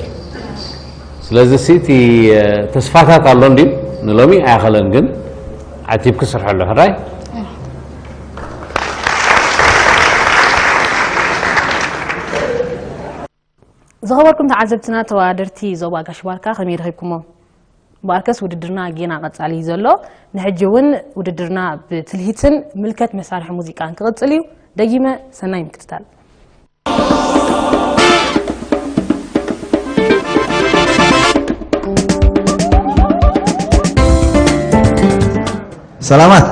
ስለዚ ሲ እቲ፣ እ፣ ተስፋታት ኣሎ እንድዩ፣ ንሎሚ ኣይኣኸለን፣ ግን ዓቲብኪ ስርሐሉ ሕራይ። ዝኸበርኩም ተዓዘብትና፣ ተወዳደርቲ ዞባ ጋሽ ባርካ ከመይ ረኺብኩሞ? እምበኣርከስ ውድድርና ጌና ቀጻሊ እዩ ዘሎ። ንሕጂ እውን ውድድርና ብትልሂትን ምልከት መሳርሒ ሙዚቃን ክቕጽል እዩ። ደጊመ ሰናይ ምክትታል። ሰላማት።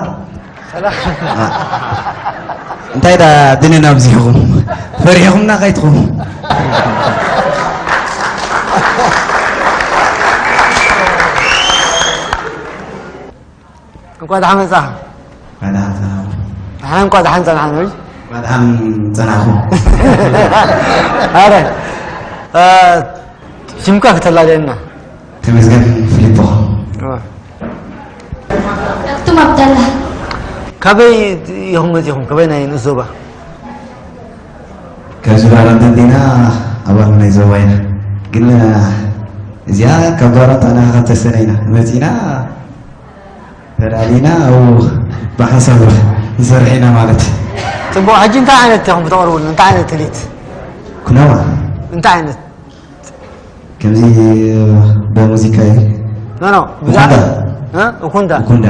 ሰላም። አ፣ እንታይ ዳ ድንን ኣብዚሕኹም? ፈሪሕኹምና ከይትኹም። እንኳዕ ደሓን መጻኻ። እንኳዕ ደሓን ጸናኹም። ኣነ እንኳዕ ደሓን ጸናሕና። እንኳዕ ደሓን ጸናኹም። ኣረ፣ እ፣ ሽምካ ከተላልየና። ተመስገን ፊሊፖ። እወ። ኣቱም ኣብደላ። ካበይ ኢኹም መጺኹም? ካበይ ናይ ንኡስ ዞባ? ካብ ዝባራ እንተንዲና ኣባል ናይ ዞባ ኢና። ግን እዚኣ ካብ ባራ ተናኻ ተሰነይና መፂና ተዳሊና ኣብኡ ብሓንሳብ ንሰርሕ ኢና ማለት እዩ። ፅቡቕ። ሕጂ እንታይ ዓይነት ኢኹም ብተቕርቡልና? እንታይ ዓይነት ትልሂት? ኩናማ እንታይ ዓይነት? ከምዚ በሙዚቃ እዩ። ኖ ኖ ብዛዕባ ኩንዳ። እ? ኩንዳ ኩንዳ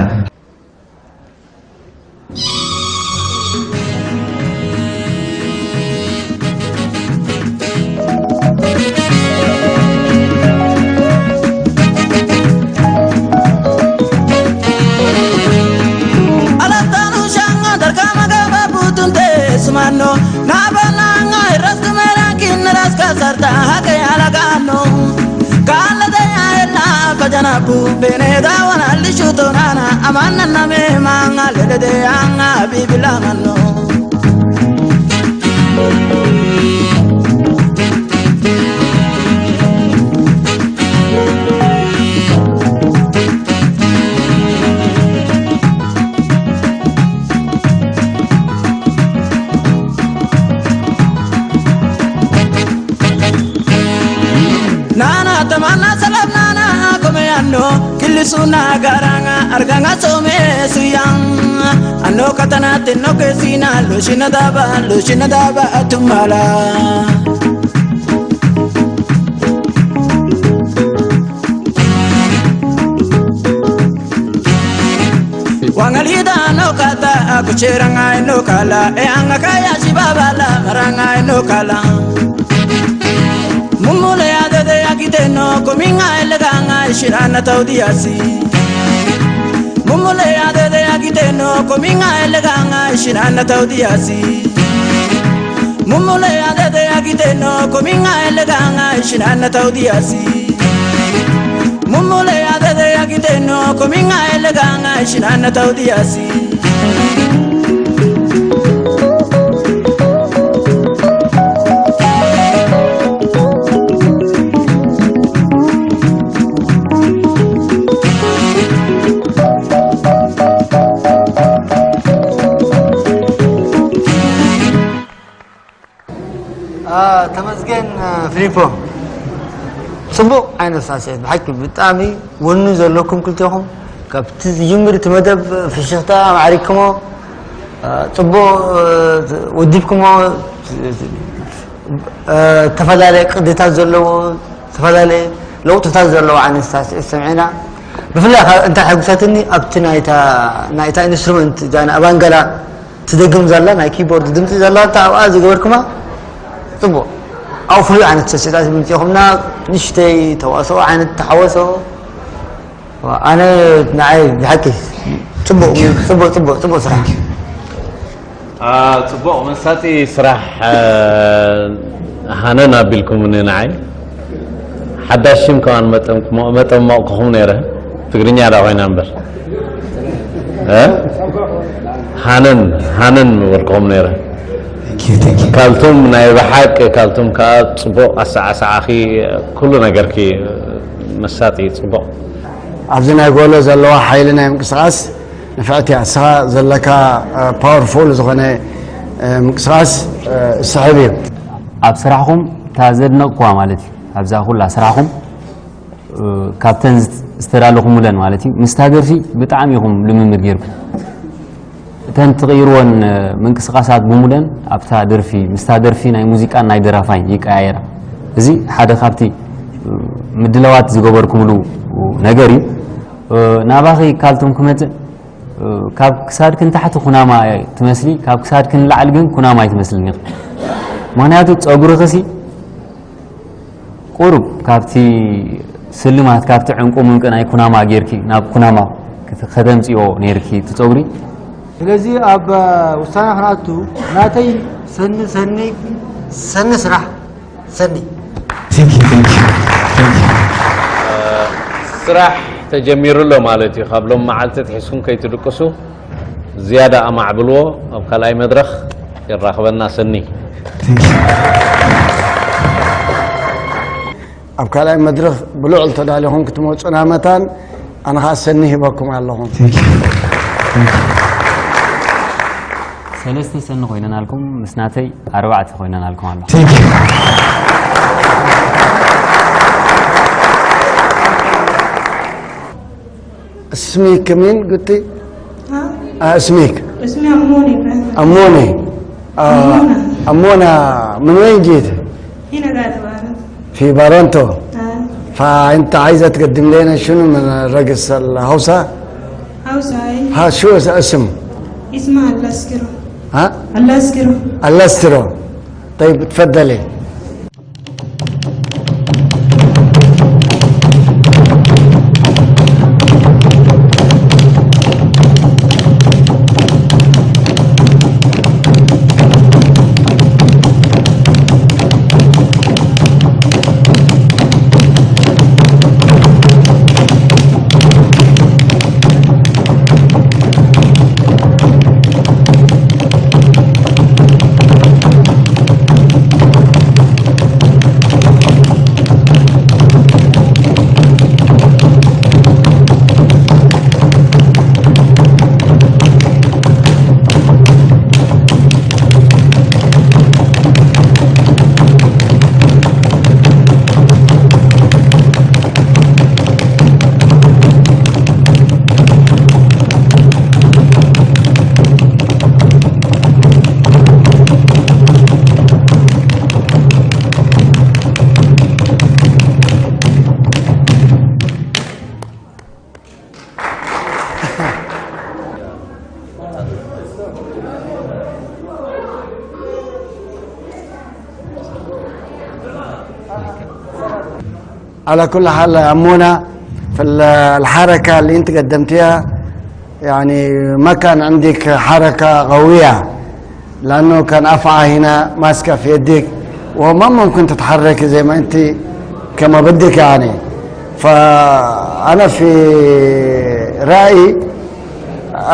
Alattanu shango darkama gaba butunte sumano. Nabana ngai ras kumera kin ras kasarta hake alagano. Kala de aela kajana pu bene dawana lishuto nana. Amana name manga lele de anga bibila mano. Nana tamana salam nana kome ano kilisuna garanga arganga some suyang ano katana tino kesina lushina daba lushina daba atumala. Wangalida no kata akuchera ngai no kala e anga kaya shibabala maranga no kala. Mumule adede agite no kominga eleganga shirana taudiasi. Mumule adede agite no kominga eleganga shirana taudiasi. Mumule adede agite no kominga eleganga shirana taudiasi. Mumule adede agite no kominga eleganga shirana taudiasi. ተመስገን ፊሊፖ፣ ፅቡቕ ዓይነት ሳዕስዒት ብሓቂ ብጣዕሚ ወኑ ዘለኩም ክልቴኹም። ካብቲ ዝጅምር እቲ መደብ ፍሽኽታ ኣማዕሪግኩሞ፣ ፅቡቕ ወዲብኩሞ፣ ዝተፈላለየ ቅድታት ዘለዎ፣ ዝተፈላለየ ለውጥታት ዘለዎ ዓይነት ሳዕስዒት ሰሚዕና። ብፍላይ ከዓ እንታይ ሓጉሳትኒ ኣብቲ ናይታ ናይታ ኢንስትሩመንት እዛ ንኣባንገላ ትደግም ዘላ ናይ ኪቦርድ ድምፂ ዘላ እታ ኣብኣ ዝገበርኩማ ፅቡቕ ኣብኡ ፍሉይ ዓይነት ሰስዒታት ምምፂኹምና ንሽተይ ተዋስኦ ዓይነት ተሓወሶ ኣነ ንዓይ ብሓቂ ፅቡቕ ፅቡቕ ፅቡቕ ፅቡቕ ስራሕ ፅቡቕ መሳጢ ስራሕ ሃነን ኣቢልኩምኒ ንዓይ ሓዳሽ ሽም ከማን መጠምኩሞ መጠመቕኩኹም ነይረ ትግርኛ ዳ ኮይና እምበር እ? ሃነን ሃነን ምበልኩኹም ነይረ ካልቱም ናይ ብሓቂ ካልቱም ከዓ ፅቡቕ ኣሰዓሳዓኺ ኩሉ ነገርኪ መሳጢ ፅቡቕ ኣብዚ ናይ ጎሎ ዘለዋ ሓይሊ ናይ ምንቅስቃስ ንፍዕቲ እያ እስኻ ዘለካ ፓወርፉል ዝኾነ ምንቅስቃስ ዝስሕብ እዩ ኣብ ስራሕኹም እታ ዘድነቕኩዋ ማለት እዩ ኣብዛ ኩላ ስራሕኹም ካብተን ዝተዳለኹምለን ማለት እዩ ምስታ ደርፊ ብጣዕሚ ኢኹም ልምምድ ጌርኩም እተን ትቕይርወን ምንቅስቃሳት ብሙለን ኣብታ ደርፊ ምስታ ደርፊ ናይ ሙዚቃን ናይ ደራፋይን ይቀያየራ እዚ ሓደ ካብቲ ምድላዋት ዝገበርኩምሉ ነገር እዩ ናባኺ ካልቶም ክመፅእ ካብ ክሳድኪ ንታሕቲ ኩናማ ትመስሊ ካብ ክሳድኪ ንላዕሊ ግን ኩናማ ኣይትመስልን ኢኺ ምክንያቱ ፀጉርኺ ሲ ቁሩብ ካብቲ ስልማት ካብቲ ዕንቁ ምንቂ ናይ ኩናማ ጌርኪ ናብ ኩናማ ከተምፅኦ ነይርኪ እቲ ፀጉሪ ስለዚ ኣብ ውሳነ ክንኣቱ ናተይ ሰኒ ሰኒ ሰኒ ስራሕ ሰኒ ስራሕ ተጀሚሩ ኣሎ ማለት እዩ ካብ ሎም መዓልቲ ትሒዝኩም ከይትድቅሱ ዝያዳ ኣማዕብልዎ ኣብ ካልኣይ መድረኽ የራኽበና ሰኒ ኣብ ካልኣይ መድረኽ ብልዑል ተዳሊኹም ክትመፁና መታን ኣነ ከዓ ሰኒ ሂበኩም ኣለኹም ሰለስተ ሰኒ ኮይነናልኩም፣ ምስ ናተይ ኣርባዕተ ኮይነናልኩም ኣሎ። اسمك مين قلتي؟ ها؟ آه اسمك اسمي أمونة إبراهيم. أمونة. آه أمونة. أمونة، من وين جيت؟ هنا قاعدة بارنتو. في بارنتو. آه. فأنت عايزة تقدم لنا شنو من الرقص الهوسة؟ هاوسا هاي. ها، شو اس- اسم؟ اسمها الأسكرو. ها؟ الأسكرو. الاسترو. طيب، تفضلي. على كل حال أمونة، في ال- الحركة اللي أنت قدمتيها، يعني، ما كان عندك حركة قوية، لأنه كان أفعى هنا ماسكة في يدك، وما ممكن تتحركي زي ما أنت كما بدك، يعني. فأنا في رأيي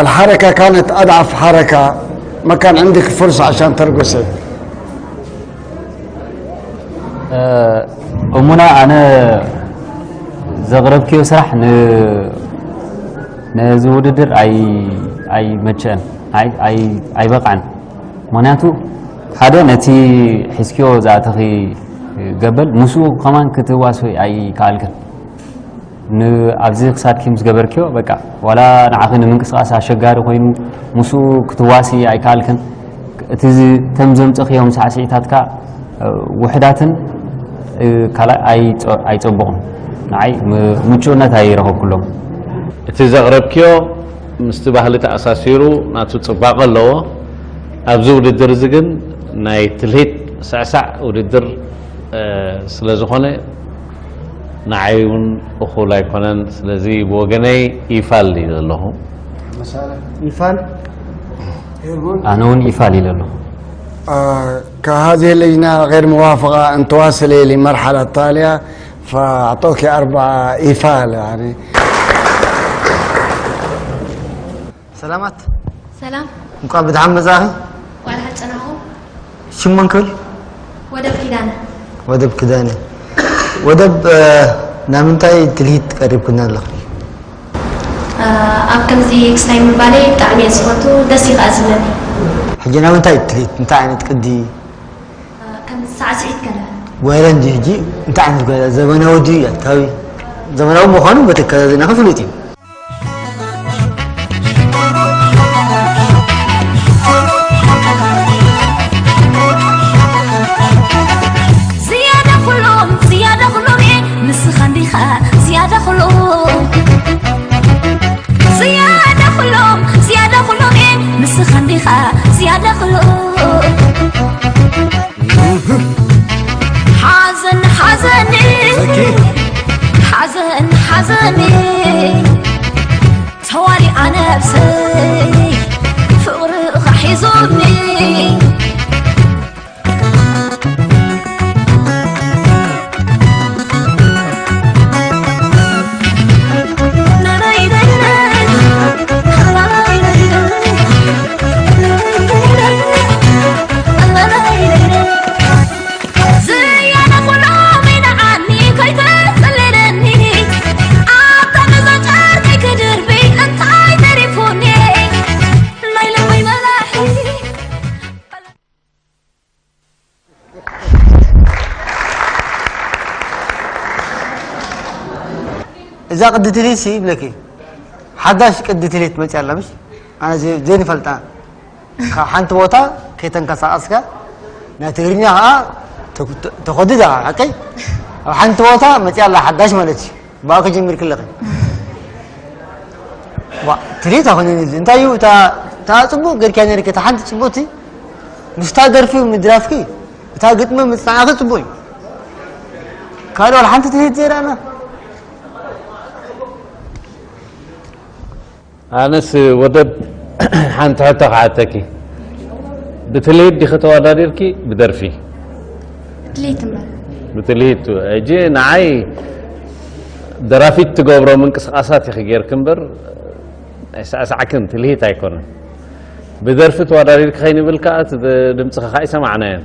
الحركة كانت أضعف حركة، ما كان عندك فرصة عشان ترقصي. እሙና፣ ኣነ ዘቕረብክዮ ስራሕ ን- ነዚ ውድድር ኣይ ኣይመቸአን፣ ኣይ ኣይ ኣይበቕዐን። ምኽንያቱ ሓደ ነቲ ሒዝክዮ ዝኣተኺ ገበል ምስኡ ከማን ክትዋስዊ ኣይከኣልክን። ን ኣብዚ ክሳድኪ ምስ ገበርክዮ በቃ ዋላ ንዓኺ ንምንቅስቓስ ኣሸጋሪ ኮይኑ ምስኡ ክትዋሲ ኣይከኣልክን። እቲ ዚ- ተም ዘምፀኽዮም ሳዕስዒታትካ ውሕዳትን ካልኣይ ኣይፀ- ኣይፀቡቕን። ንዓይ ም- ምቹእነት ኣይረኸብኩሎም። እቲ ዘቕረብክዮ ምስቲ ባህሊ ተኣሳሲሩ ናቱ ፅባቐ ኣለዎ። ኣብዚ ውድድር እዚ ግን ናይ ትልሂት ስዕሳዕ ውድድር ስለ ዝኾነ ንዓይ እውን እኹል ኣይኮነን። ስለዚ ብወገነይ ይፋል እዩ ዘለኹ። ይፋል ኣነ እውን ይፋል ኢለ ኣለኹ። آه، كهذه اللجنة غير موافقة أن تواصلي للمرحلة التالية، فأعطوك أربعة إيفال يعني. ሰላማት ሰላም እንኳን ብድሓን መጻኺ። ዋላ ሓፀናኹ ሽም መን ክብል? ወደብ ኪዳነ ወደብ ክዳነ። ወደብ እ፣ ናብ ምንታይ ትልሂት ቀሪብክና ኣለኹ? ኣብ ከምዚ ክስታይ ምባለይ ብጣዕሚ እየ ዝፈቱ ደስ እዩ ከዓ ዝብለኒ ሕጂ ናብ ምንታይ ትልሂት? እንታይ ዓይነት ቅዲ? ከም ሳዕስዒት ገለ ወረ እንዲ ሕጂ እንታይ ዓይነት ገለ ዘመናዊ ድዩ ኣታዊ? ዘመናዊ ምዃኑ በቲ ኣከዛዝናኺ ፍሉጥ እዩ። ዝያዳ ኩሎም ዝያዳ ኩሎም እየ ንስኻ እንዲኻ ዝያዳ ኩሎም ዝያዳ ኩሎም ዝያዳ ኩሎም እየ ንስኻ እንዲኻ ዝያዳ ኩሎም ሓዘን ሓዘን ሓዘን ሓዘን ተዋሊዓ ነብሰይ ፍቕርኻ ሒዙኒ ዝያዳ ኩሎም ኢንዓኒ ከይተጸለለኒ ኣብታ ገዛ ጨርቂ ክድርቢ እንታይ ተሪፉኒ ናይ ልበይ መላሒ እዛ ቅዲ ትልሂት ሲ ይብለኪ፣ ሓዳሽ ቅዲ ትልሂት መፅያ ኣላ። ምሽ ኣነ ዘ- ዘይንፈልጣ ካብ ሓንቲ ቦታ ከይተንቀሳቐስካ ናይ ትግርኛ ከዓ ተኩ- ተ- ተኮድዳ ሓቀይ ኣብ ሓንቲ ቦታ መፅያ ኣላ ሓዳሽ ማለት እዩ። ብኣ ከጀሚርክ ኣለኺ። ዋ፣ ትርኢት ኣይኮነን እዚ። እንታይ እዩ እታ እታ ጽቡቕ ጌርካ ነርክ፣ እታ ሓንቲ ጽቡቕቲ ምስታ ደርፊ ምድራፍኪ፣ እታ ግጥሚ ምጽናዕኪ ጽቡቕ እዩ። ካልእ ዋላ ሓንቲ ትርኢት ዘይረኣና። ኣነስ ወደብ ሓንቲ ሕቶ ክሓተኪ፣ ብትልሂት ዲኺ ተወዳዲርኪ ብደርፊ? ድሌት እምበር ብትልሂት። ሕጂ ንዓይ ደራፊት ትገብሮ ምንቅስቃሳት ኢኺ ጌርኪ እምበር ኣይሳዕሳዕክን፣ ትልሂት ኣይኮነን። ብደርፊ ተወዳዲርኪ ከይንብል ከዓ እቲ ድምፅኺ ከዓ ይሰማዕናዮ።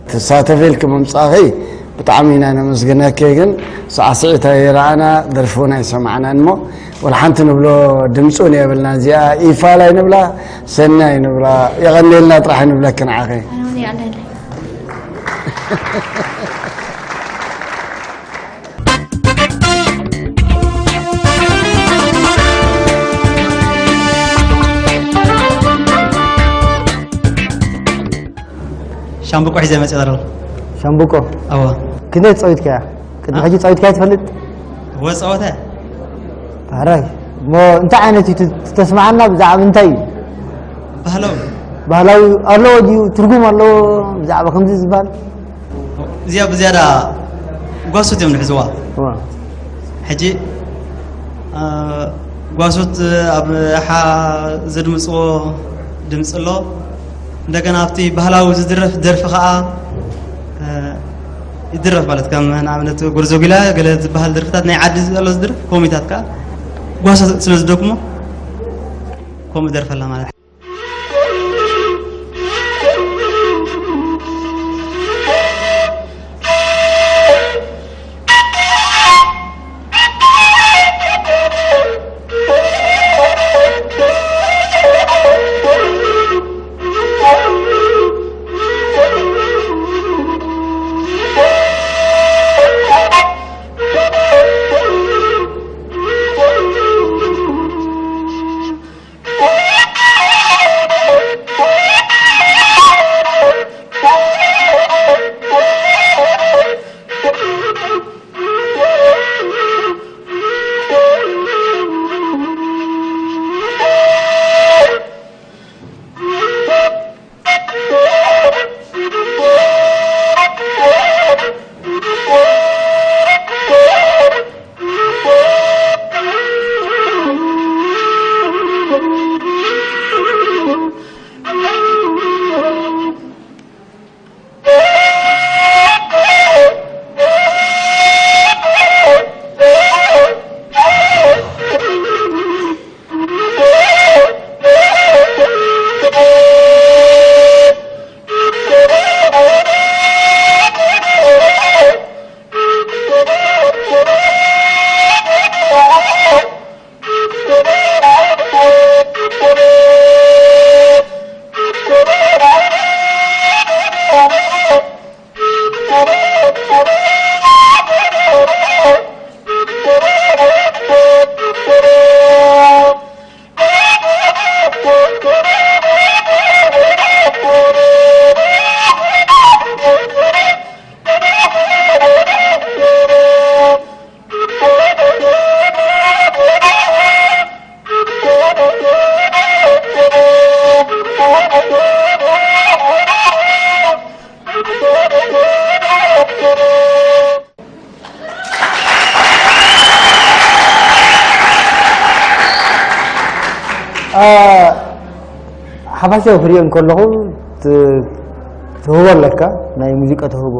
ትሳተፊ ኢልኪ ምምፃእኺ ብጣዕሚ ኢና ነመስግነኪ። ግን ሳዕስዒት ኣይረኣና፣ ደርፊ እውን ኣይሰማዕናን እሞ ወላ ሓንቲ ንብሎ ድምፂ እውን የብልና። እዚኣ ኢፋል ኣይንብላ፣ ሰኒ ኣይንብላ፣ የቐንየልና ጥራሕ ንብለኪ ንዓኺ። ኣነ እውን ይቐንየለይ። ሻምብቆ ሒዘ መፅእ ዘለኹ። ሻምብቆ ኣዋ ክንደይ ተፃዊትካያ? ቅድሚ ሕጂ ተፃዊትካያ ትፈልጥ? እወ ፃወተ ሕራይ እሞ እንታይ ዓይነት እዩ እቲ ተስማዓና? ብዛዕባ እንታይ እዩ? ባህላዊ ባህላዊ ኣለዎ ድዩ? ትርጉም ኣለዎ? ብዛዕባ ከምዚ ዝበሃል እዚኣ ብዝያዳ ጓሶት እዮም ንሕዝዋ። እዋ። ሕጂ ጓሶት ኣብ ሓ ዘድምፅዎ ድምፂ ኣሎ። እንደገና ኣብቲ ባህላዊ ዝድረፍ ደርፊ ከዓ ይድረፍ ማለት ከም ንኣብነት ጎርዞ ጊላ ገለ ዝበሃል ደርፍታት ናይ ዓዲ ዘሎ ዝድረፍ ኮሚታት ከዓ ጓሶት ስለ ዝደክሞ ከምኡ ደርፈላ ማለት። ሓፋሻዊ ክሪኦ እንከለኹ ት- ትህቦ ኣለካ ናይ ሙዚቃ ተህቦ።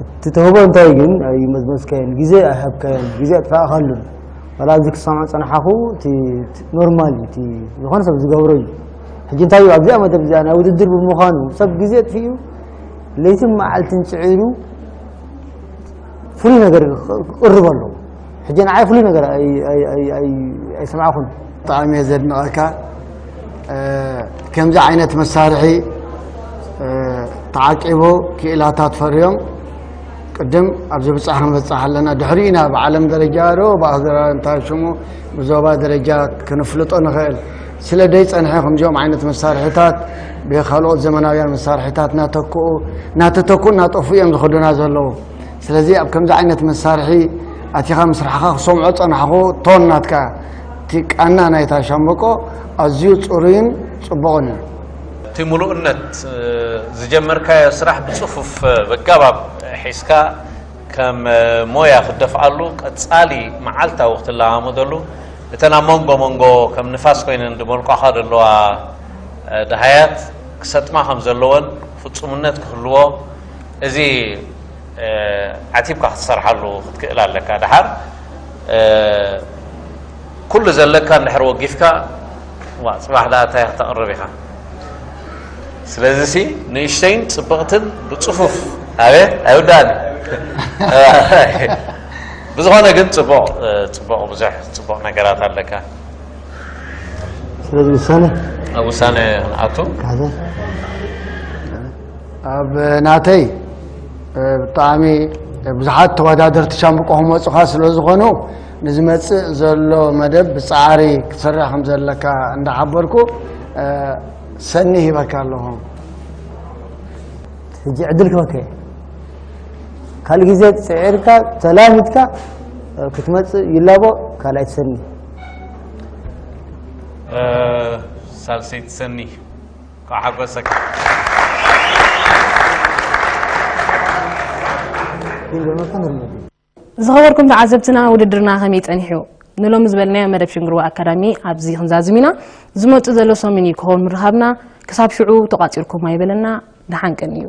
እቲ ተህቦ እንታይ ግን ኣይመዝመዝካዮን፣ ግዜ ኣይሃብካዮን፣ ግዜ ኣይጥፋእካሉን። ዋላ ኣብዚ ክሰምዖ ዝጸናሓኹ እቲ ኖርማል እዩ፣ እቲ ዝኾነ ሰብ ዝገብሮ እዩ። ሕጂ እንታይ እዩ ኣብዚኣ መደብ እዚኣ ናይ ውድድር ብምዃኑ ሰብ ግዜ ኣጥፊኡ ለይትን መዓልትን ጽዒሩ ፍሉይ ነገር ክቕርብ ኣለዎ። ሕጂ ንዓይ ፍሉይ ነገር ኣይሰማዕኹን። ብጣዕሚ እየ ዘድንቐካ። ከምዚ ዓይነት መሳርሒ ተዓቂቡ ክኢላታት ፈርዮም ቅድም ኣብዚ ብጻሕ ክንበጻሕ ኣለና። ድሕሪኡ ኢና ብዓለም ደረጃ ዶ ብኣህጉራዊ እንታይ ሽሙ ብዞባ ደረጃ ክንፍልጦ ንኽእል። ስለ ደይ ጸንሐ ከምዚኦም ዓይነት መሳርሒታት ብኻልኦት ዘመናውያን መሳርሒታት እናተክኡ እናተተኩ እናጠፉ እዮም ዝኸዱና ዘለዉ። ስለዚ ኣብ ከምዚ ዓይነት መሳርሒ ኣቲኻ ምስራሕኻ ክሰምዖ ጸናሕኹ። ቶን ናትካ እቲ ቃና ናይታ ሻምበቆ ኣዝዩ ጽሩይን ጽቡቕን እዩ። እቲ ምሉእነት ዝጀመርካዮ ስራሕ ብጽፉፍ በጋባብ ሒዝካ ከም ሞያ ክትደፍኣሉ ቀጻሊ መዓልታዊ ክትለማመደሉ እተን ኣብ መንጎ መንጎ ከም ንፋስ ኮይነን ድመልቋኻ ዘለዋ ደሃያት ክሰጥማ ከም ዘለወን ፍጹምነት ክህልዎ እዚ ዓቲብካ ክትሰርሓሉ ክትክእል ኣለካ። ደሓር ኩሉ ዘለካ እንድሕር ወጊፍካ ዋ ጽባሕ ደኣ እንታይ ክተቕርብ ኢኻ። ስለዚ ሲ ንእሽተይን ጽብቕትን ብጽፉፍ ኣቤት ኣይውዳእን። ብዝኾነ ግን ጽቡቕ ጽቡቕ ብዙሕ ጽቡቕ ነገራት ኣለካ። ስለዚ ውሳነ ኣብ ውሳነ ኣቱ ካዘ ኣብ ናተይ ብጣዕሚ ብዙሓት ተወዳደርቲ ሻምብቆ ክመፁኻ ስለ ዝኾኑ ንዝመፅእ ዘሎ መደብ ብፃዕሪ ክትሰርሕ ከም ዘለካ እንዳሓበርኩ ሰኒ ሂበካ ኣለኹ። ሕጂ ዕድል ክበከ ካልእ ግዜ ፅዒርካ ተላሚድካ ክትመፅእ ይላቦ ካልኣይ ትሰኒ ሳልሰይቲ ሰኒ ከዓ ሓጎሰካ። ይገርመካ ንርመዲ ዝኸበርኩም ተዓዘብትና ውድድርና ከመይ ጸኒሑ? ንሎሚ ዝበልናዮ መደብ ሽንግርዋ ኣካዳሚ ኣብዚ ክንዛዝም ኢና። ዝመጽእ ዘሎ ሰሙን እዩ ክኸውን ምርኻብና። ክሳብ ሽዑ ተቋጺርኩም ኣይበለና። ደሓን ቀንዩ።